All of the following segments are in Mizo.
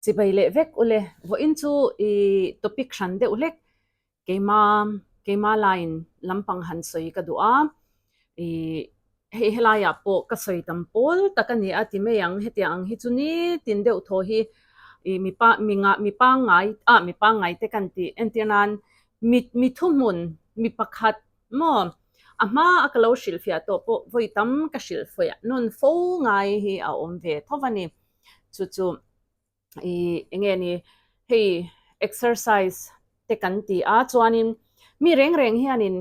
Chibai leh vek ule, vawiin chu i topic hran deuh hlek, keima keima line lampang han sawi ka duh a, i hei helaiah pawh ka sawi tam pawl tak a ni a ti mai ang, hetiang ang hi chu nitin deuh thaw hi i mipa mi ngah mi pangngai ah mi pangngai te kan tih entir nan mi mi thuhmun mi pakhat maw a hma a ka lo hrilhfiah tawh pawh vawi tam ka hrilhfiah nawn fo ngai hi a awm ve tho a ni. Chu chu i enge ni hei exercise te kan ti a chuanin mi reng reng hianin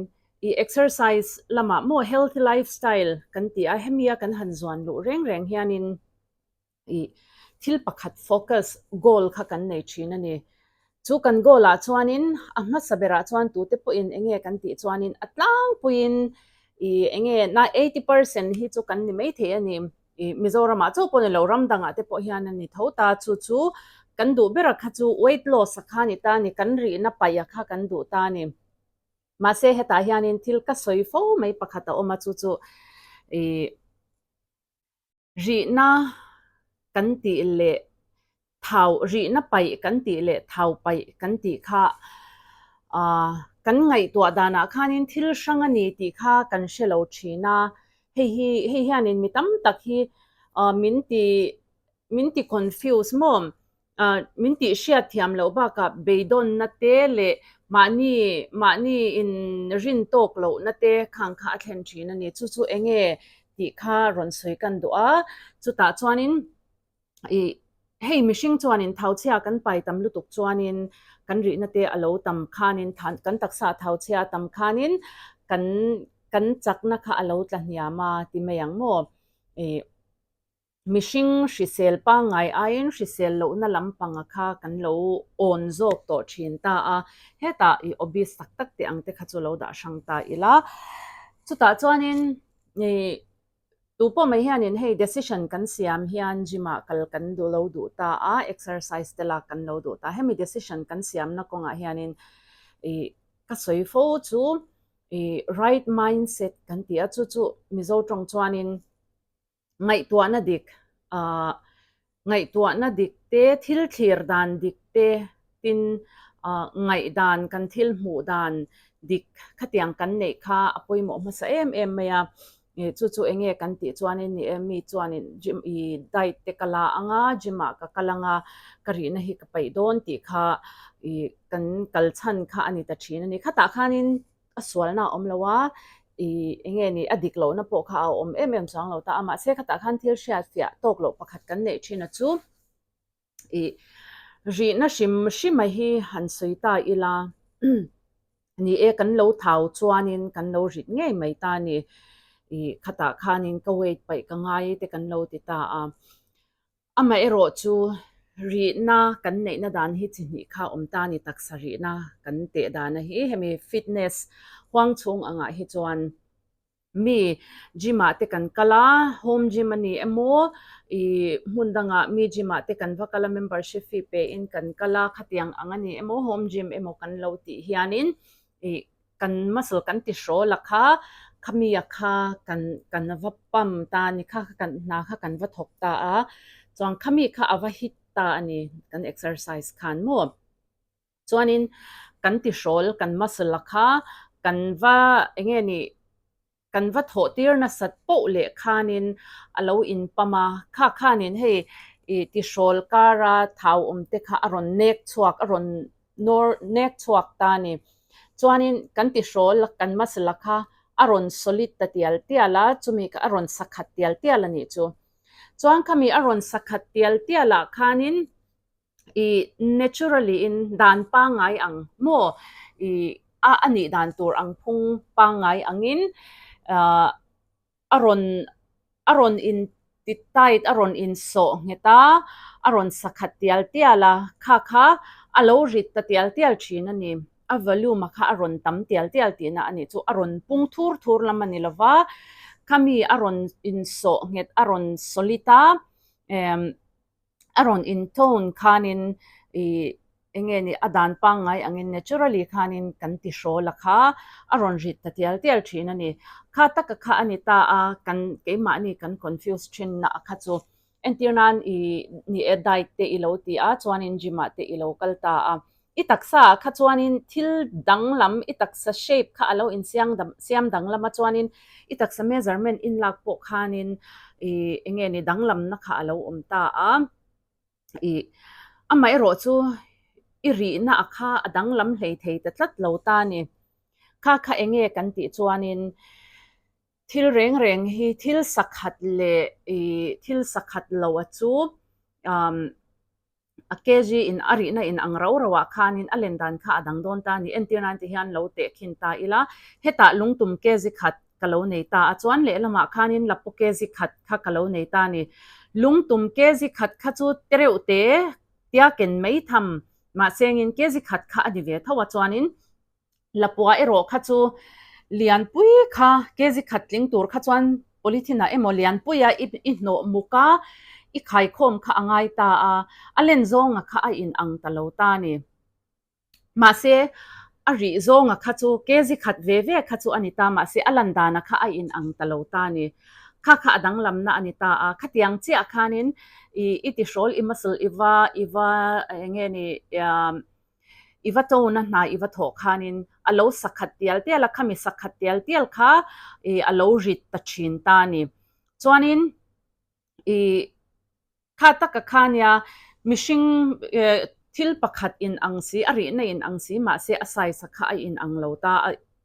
i exercise lamah maw healthy lifestyle kan ti a hemi a kan han zuan luh reng reng hianin i thil pakhat focus goal kha kan nei thin a ni. Chu kan goal ah chuanin a hmasa berah chuan tute pawhin enge kan tih chuanin a tlangpuiin i enge na 80% hi chu kan ni maithei a ni. I Mizoramah chauh pawh ni lo, ram dangah te pawh hian a ni tho ta. Chu chu kan duh ber a kha chu weight loss a kha a ni ta a ni, kan rihna paih a kha kan duh ta a ni. Mahse hetah hianin thil ka sawi fo mai pakhat a awm a, chu chu i rihna kan tih leh Thau rihna paih kan tih leh thau paih kan tih kha aah kan ngaihtuah danah khanin thil hrang a ni tih kha kan hre lo thin a, hei hi hei hianin mi tam tak hi aah min ti min ti confuse maw aah min tih hriat thiam loh bakah beidawnna te leh mahni mahni in rin tawk lohna te khang kha a thlen thin a ni. Chu chu eng nge tih kha rawn sawi kan duh a, chutah chuanin. I hei mihring chuanin thauchhia kan pai tam lutuk chuanin kan rihna te a lo tam khanin kan taksa thauchhia a tam khanin kan kan chakna kha a lo tla hniam a ti mai ang maw? I mihring hrisel pangngai aiin hrisel lohna lampanga kha kan lo awn zawk tawh thin ta a, hetah i obese tak tak teh ang te kha chu lo dah hrang ta ila. Chutah chuanin i Tu pawh mai hianin hei decision kan siam hian gym ah kal kan duh lo duh ta a, exercise te lak kan lo duh ta. Hemi decision kan siamna kawngah hianin ih ka sawi fo chu ih right mindset kan ti a, chu chu Mizo tawng chuanin ngaihtuahna dik ah Ngaihtuahna dik te, thil thlir dan dik te, tin ngaihdan kan thil hmuh dan dik khatiang kan neih kha a pawimawh hmasa em em mai a. Chu chu enge kan tih chuanin ni e, mi chuanin gym i diet te ka la ang a, gym ah ka kal ang a, ka rihna hi ka paih dawn tih kha i kan kal chhan kha a ni ta thin a ni. Khatah khanin a sualna a awm lo a, i eng nge ni a dik lohna pawh kha a awm em em chuang lo ta a, mahse khatah khan thil hriat fiah tawk loh pakhat kan neih thin a chu i rihna hrim hrima hi han sawi ta ila ni e kan lo thau chuanin kan lo rit ngei mai ta a ni, i khatah khanin ka weight paih ka ngai te kan lo ti ta a. Amaherawh chu rihna kan neihna dan hi chi hnih kha awm ta a ni, taksa rihna kan teh dana hi hemi fitness huang chhung angah hi chuan mi gym ah te kan kal a, home gym a ni emaw ih hmun dangah mi gym ah te kan va kal a membership fee pe in kan kal a, khatiang ang a ni emaw home gym emaw kan lo tih hianin ih kan muscle kan ti hrawl a kha, khami a kha kan kan va pump ta a ni kha, kan hna kha kan va thawk ta a, chuan khami kha a va hit ta a ni kan exercise khan maw. Chuanin kan ti hrawl kan muscle a kha kan va eng nge ni Kan va thawh tir nasat poh leh khanin a lo inpam a, kha khanin hei i tihrawl kara thau awm te kha a rawn nek chhuak, a rawn nawr nek chhuak ta a ni. Chuanin kan tihrawl kan muscle a kha a rawn solid ta tial tial a, chumi kha a rawn sakhat tial tial a nih chu. Chuan khami a rawn sakhat tial tial ah khanin I naturally in dan pangngai ang maw i a a nih dan tur ang phung pangngai angin ah a rawn a rawn in ti tight a rawn in sawh nghet a, a rawn sakhat tial tial a, kha kha a lo rit ta tial tial thin a ni. A volume a kha a rawn tam tial tial tihna a nih chu a rawn pung thur thur lam a ni lova, khami a rawn in sawh nghet a rawn solid a em. a rawn in tone khanin ih eng nge ni a dan pangngai angin naturally khanin kan ti hrawl a kha a rawn rit ta tial tial thin a ni. Kha taka kha a ni ta a, kan keimahni kan confuse thin na a kha chu. Entir nan i ni e diet te i lo ti a, chuanin gym ah te i lo kal ta a. I taksa ah kha chuanin thil danglam, i taksa shape kha a lo insiang siam danglam a, chuanin i taksa measurement inlak pawh khanin i eng nge ni danglamna kha a lo awm ta a. I amaherawh chu i rihna a kha a danglam hlei thei ta tlat lo ta a ni. Kha kha eng nge kan tih chuanin thil reng reng hi thil sakhat leh i thil sakhat lo a chu umm a kg in a rihna in ang rau rauah khanin a len dan kha a dang dawn ta a ni. Entir nan ti hian lo tehkhin ta ila hetah lungtum kg khat ka lo nei ta a, chuan lehlamah khanin lapu kg khat kha ka lo nei ta a ni. Lungtum kg khat kha chu tereuh te tia ken mai tham, mahse engin kg khat kha a ni ve tho a, chuanin lapua erawh kha chu lianpui kha kg khat tling tur kha chuan polythene ah emaw lianpuia i hnawh muk a, i khaikhawm kha a ngai ta a, a len zawnga kha a inang ta lo ta a ni. Mahse, a rih zawnga kha chu kg khat ve ve kha chu a ni ta, mahse a lan dana kha a inang ta lo ta a ni. Kha kha a danglamna a ni ta a, khatiang chiah khanin i i tihrawl i muscle i va i va eng nge ni i va tona hna i va thawh khanin a lo sakhat tial tial a, khami sakhat tial tial kha i a lo rit ta thin ta a ni. Chuanin i Kha taka kha nia, mihring thil pakhat in ang si, a rihna in ang si, mahse a size a kha a in ang lo ta,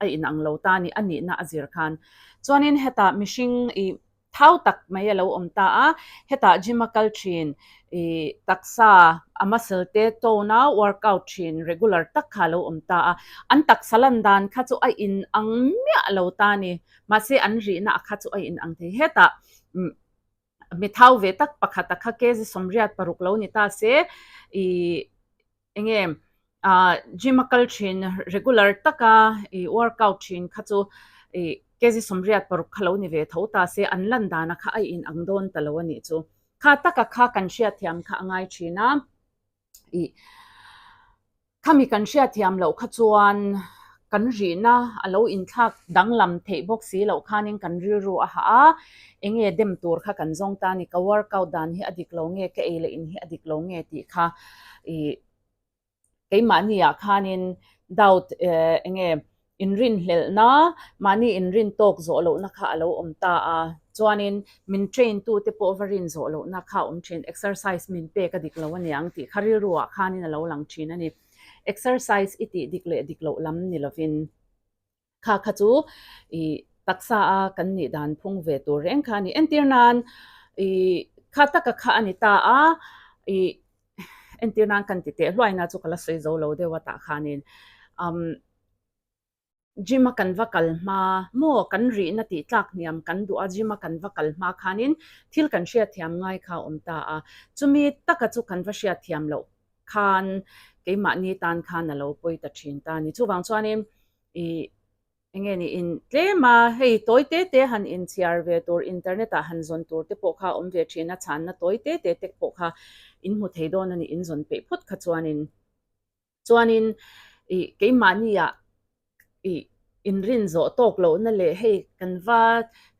a in ang lo ta a ni, a nihna a zir khan. Chuanin hetah mihring i thau tak mai a lo awm ta a, hetah gym a kal thin, i taksa a muscle te tone a workout thin regular tak kha a lo awm ta a, an taksa lan dan kha chu a in ang miah lo ta a ni, mahse an rihna a kha chu a in ang thei. Hetah Mi thau ve tak pakhat a kha kg 86 lo ni ta se i enge ah gym a kal thin regular taka i workout thin kha chu i kg 86 kha lo ni ve tho ta se an lan dana kha a in ang dawn ta lo a nih chu. Kha taka kha kan hriatthiam kha a ngai thin a i Khami kan hriatthiam loh kha chuan kan rihna a lo inthlak danglam theih bawk si loh khanin kan rilru a hah a, enge dem tur kha kan zawng ta a ni, ka workout dan hi a dik lo nge, ka ei leh in hi a dik lo nge tih kha ih keimahni ah khanin doubt enge Inrinhlelhna, mahni inrin tawk zawh lohna kha a lo awm ta a, chuanin min train tute pawh va rin zawh lohna kha a awm thin. Exercise min pek a dik lo aniang tih kha rilruah khanin a lo lang thin a ni. Exercise i tih dik leh dik loh lam ni lovin kha kha chu i taksa a kan nih dan phung ve tur reng kha a ni. Entir nan i kha taka kha a ni ta a, i entir nan kan ti teh hluaina chu ka la sawi zo lo deuh a tah khanin umm Gym a kan va kal hma maw kan rihna tih tlak hniam kan duh a gym a kan va kal hma khanin thil kan hriatthiam ngai kha a awm ta a, chumi taka chu kan va hriatthiam loh khan keimahni tan khan a lo pawi ta thin ta a ni. Chuvang chuanin ih eng nge ni in tlem a, hei tawi te te han inchhiar ve tur internet ah han zawn tur te pawh kha a awm ve thin a, chhanna tawi te te te pawh kha in hmu thei dawn a ni in zawn peih phawt kha chuanin. Chuanin ih keimahniah ih inrin zawh tawk lohna leh hei kan va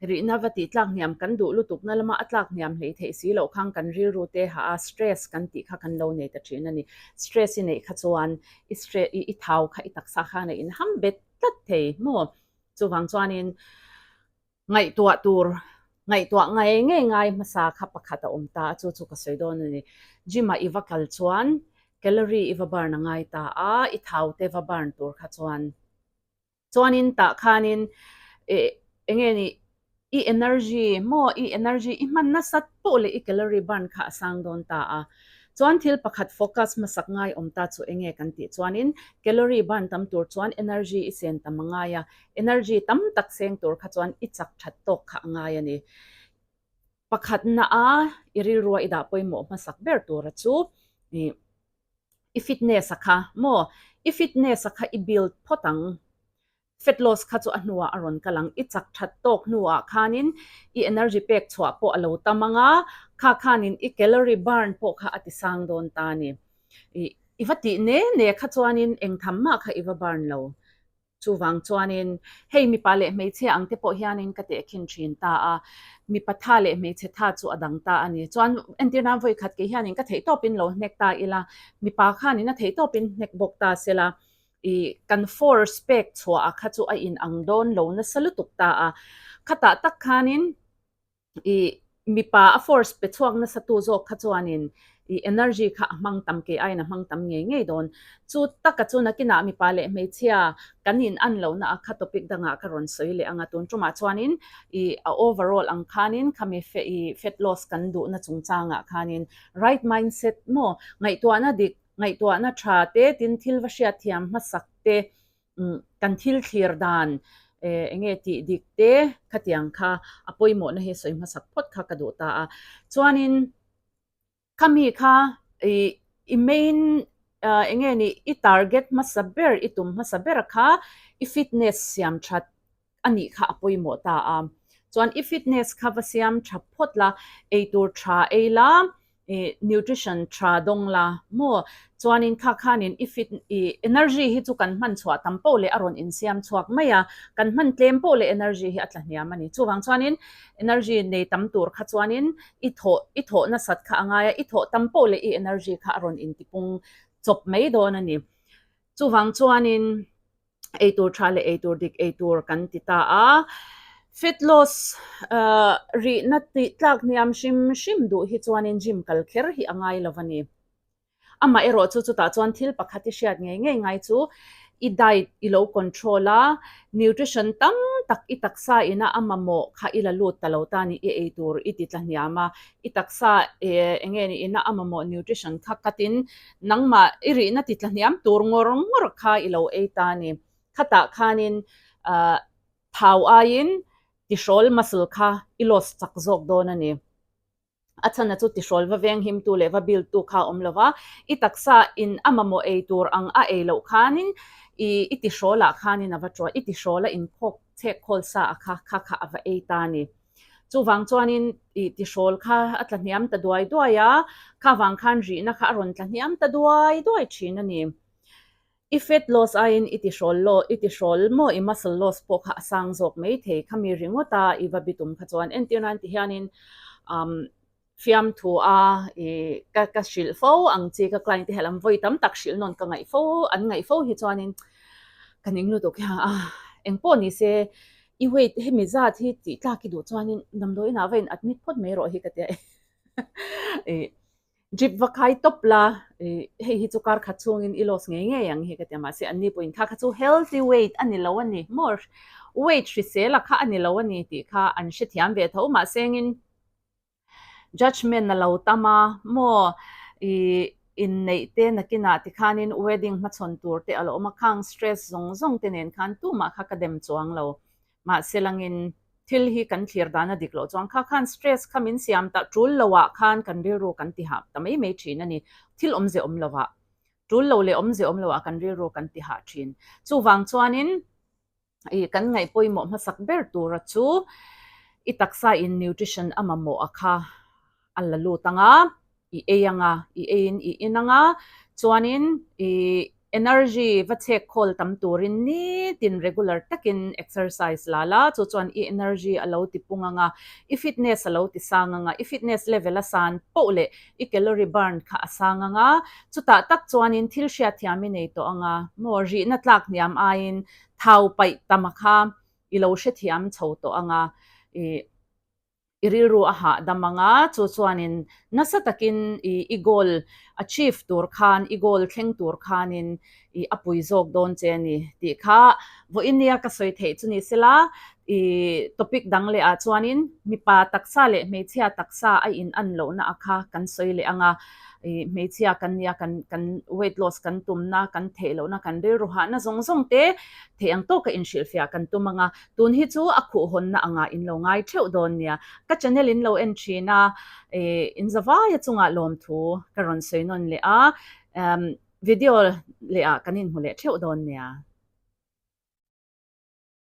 rihna va tih tlak hniam kan duh lutukna lama a tlak hniam hlei theih si loh khan kan rilru te hah a, stress kan tih kha kan lo nei ta thin a ni. Stress i neih kha chuan i stre i thau kha i taksa khan a inham bet tlat thei maw? Chuvang chuanin Ngaihtuah tur, ngaihtuah ngei ngei ngai hmasa kha pakhat a awm ta a, chu chu ka sawi dawn a ni. Gym ah i va kal chuan calorie i va burn a ngai ta a, i thau te va burn tur kha chuan. Chuanin tah khanin eh eng nge ni i energy maw i energy i hman nasat poh leh i calorie burn kha a sang dawn ta a. Chuan thil pakhat focus hmasak ngai awm ta chu eng nge kan tih chuanin calorie burn tam tur chuan energy i sen tam a ngai a, Energy tam tak seng tur kha chuan i chak that tawk kha a ngai a ni. Pakhatna a i rilrua i dah pawimawh hmasak ber tura chu i fitness a kha maw? I fitness a kha i build phawt ang. Fat loss kha chu a hnuah a rawn kal ang. I chak that tawk hnuah khanin i energy pek chhuah pawh a lo tam ang a, kha khanin i calorie burn pawh kha a ti sang dawn ta a ni. I va tih ne ne kha chuanin engtham mah kha i va burn lo. Chuvang chuanin hei mipa leh hmeichhia ang te pawh hianin ka tehkhin thin ta a. Mipa tha leh hmeichhe tha chu a dang ta a ni. Chuan entir nan vawi khat kei hianin ka theihtawpin lo hnek ta ila, mipa khanin a theihtawpin hnek bawk ta sela, ih kan force pek chhuah a kha chu a in ang dawn lo nasa lutuk ta a. Khatah tak khanin ih mipa a force pe chhuak nasa tu zawk kha chuanin ih energy kha a hmang tam kei aiin a hmang tam ngei ngei dawn. Chu taka chu nakinah mipa leh hmeichhia kan in an lohna a kha topic dangah ka rawn sawi leh ang a, tun tumah chuanin ih a overall ang khanin khami ih fat loss kan duhna chungchangah khanin right mindset maw ngaihtuahna dik ngaihtuahna tha te tin thil va hriatthiam hmasak te kan thil thlir dan eng nge tih dik te khatiang kha a pawimawhna hi sawi hmasak phawt kha ka duh ta a. Chuanin khami kha ih i main eng nge ni i target hmasa ber i tum hmasa ber kha i fitness siam that a nih kha a pawimawh ta a. Chuan i fitness kha va siam tha phawt la, eitur tha ei la, ih nutrition tha dawng la maw? Chuanin kha khanin i fit ih energy hi chu kan hman chhuah tam poh leh a rawn insiam chhuak mai a, kan hman tlem poh leh energy hi a tla hniam a ni. Chuvang chuanin energy nei tam tur kha chuanin i thawh i thawh nasat kha a ngai a, i thawh tam poh leh i energy kha a rawn intipung chawp mai dawn a ni. Chuvang chuanin. Eitur tha leh eitur dik eitur kan ti ta a, fat loss rihna tih tlak hniam hrim hrim duh hi chuanin gym kal kher hi a ngai lo a ni. Amaherawh chu chutah chuan thil pakhat i hriat ngei ngei ngai chu i diet i lo control a, nutrition tam tak i taksa ina a mamawh kha i la lut ta lo ta ni, i eitur i ti tla hniam a, i taksa eng nge ni ina a mamawh nutrition kha cut in Nangmah i rihna ti tla hniam tur ngawr ngawr kha i lo ei ta a ni. Khatah khanin thau aiin tihrawl muscle kha i loss chak zawk dawn a ni. A chhana chu tihrawl va veng himtu leh va build tu kha a awm lo va, i taksa in a mamawh ei tur ang a ei loh khanin i i tihrawlah khanin a va tuah, i tihrawl a inkhawk chhek khawl sa a kha kha kha a va ei ta a ni. Chuvang chuanin ih tihrawl kha a tla hniam ta duai duai a, kha vang khan rihna kha a rawn tla hniam ta duai duai thin a ni. I fat loss aiin i tihrawl law, i tihrawl maw i muscle loss pawh kha a sang zawk mai thei khami ringawt a i va bitum kha chuan entir nan ti hianin umm Fiamthu a i ka ka hrilh fo ang chi ka client te helam vawi tam tak hrilh nawn ka ngaih fo an ngaih fo hi chuanin ka ning lutuk hi a engpawh ni se i weight hemi zat hi tih tlak i duh chuanin damdawi inah va in admit phawt mai rawh hi ka tia i drip va khai tawp la i hei hi chu kar khat chhungin i loss ngei ngei ang hi ka tia mahse anni pawhin kha kha chu healthy weight a ni lo a ni maw weight hrisel a kha a ni lo a ni tih kha an hrethiam ve tho mahse engin Judgement a lo tam a maw i inneih te nakinah tikhanin wedding hmachhawn tur te a lo awm a, khang stress zawng zawng te nen khan tumah kha ka dem chuang lo. Mahse langin thil hi kan thlir dan a dik loh chuan kha khan stress kha min siam ta tul loah khan kan rilru kan ti hah ta mai mai thin a ni. Thil awmze awm lovah tul lo leh awmze awm loah kan rilru kan ti hah thin. Chuvang chuanin. I kan ngaih pawimawh hmasak ber tura chu i taksa in nutrition a mamawh a kha a la lut ang a, i ei ang a, i eiin i in ang a, chuanin i energy va chhek khawl tam turin nitin regular takin exercise la la, chu chuan i energy a lo ti pung ang a, i fitness a lo ti sang ang a, i fitness level a san poh leh i calorie burn kha a sang ang a, chutah tak chuanin thil hriatthiam i nei tawh ang a, maw rihna tlak hniam aiin thau paih tam a kha i lo hrethiam chho tawh ang a, i i rilru a hahdam ang a, chu chuanin nasa takin i i goal achieve tur khan, i goal thleng tur khanin i a pui zawk dawn che a ni tih kha vawiin nia ka sawi theih chu ni sela i topic dang leh ah chuanin mipa taksa leh hmeichhia taksa a in an lohna a kha kan sawi leh ang a, i hmeichhia kan nia kan kan weight loss kan tumna kan theih lohna kan rilru hahna zawng zawng te theih ang tawka inhrilhfiah kan tum ang a, tun hi chu a khuhhawnna angah in lo ngai theuh dawn nia ka channel in lo en thin a i in zavaia chungah lawmthu ka rawn sawi nawn leh a. Video leh ah kan inhmu leh theuh dawn nia.